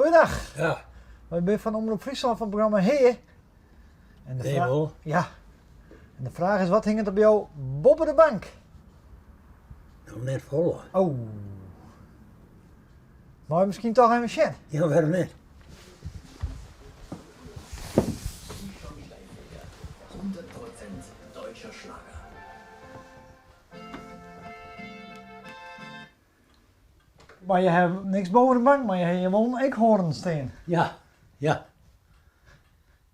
Goeiedag. Ja. Wy binne fan Omrop Fryslân fan it programma Hea. En de Nee, wol. Ja. En de fraach is, wat hinget der by jo boppe de bank? No, net folle. Oh. Mei miskien toch even sjen? Ja, wêrom net? Mar je hawwe niks boven de bank, mar je hawwe wol in eekhoorn stean. Ja, ja.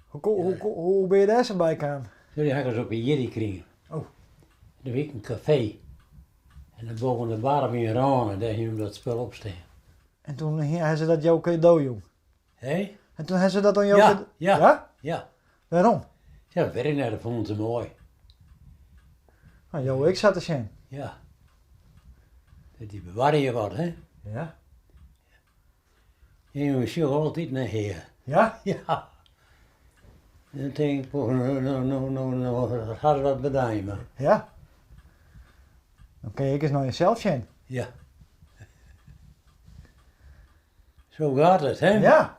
Hoe, hoe, hoe bin je dêr sa by kaam? Dy ha ik ris op 'e jierdei krigen. Oh. Der wie in kafee. En dan boven de bar wie in râne, dêr hiene we dat spul op stean. En toen ha se dat jo kado jûn? Hé? En toen ha se dat oan jo Ja, kado... ja. Ja? Ja. Wêrom? Ja, dat wit ik net, dat fûnen se moai. Nou, jo ek sa te sjen. Ja. Dy bewarje wat, hè? Ja. Ja, we sjogge altyd nei Hea. Ja? Ja. Dan tink ik, no, no, no, no, no, ha se wat bedein, mar. Ja. Dan kin je ek ris nei jesels sjen. Ja. Zo gaat het, hè? Ja.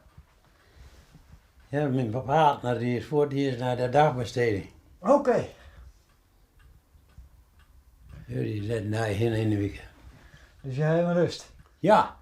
Ja, myn partner dy is fuort, dy is nei de dagbesteding. Oké. Ja, dy is net nei hinne yn de wike. Dus je hawwe even rêst? Ja.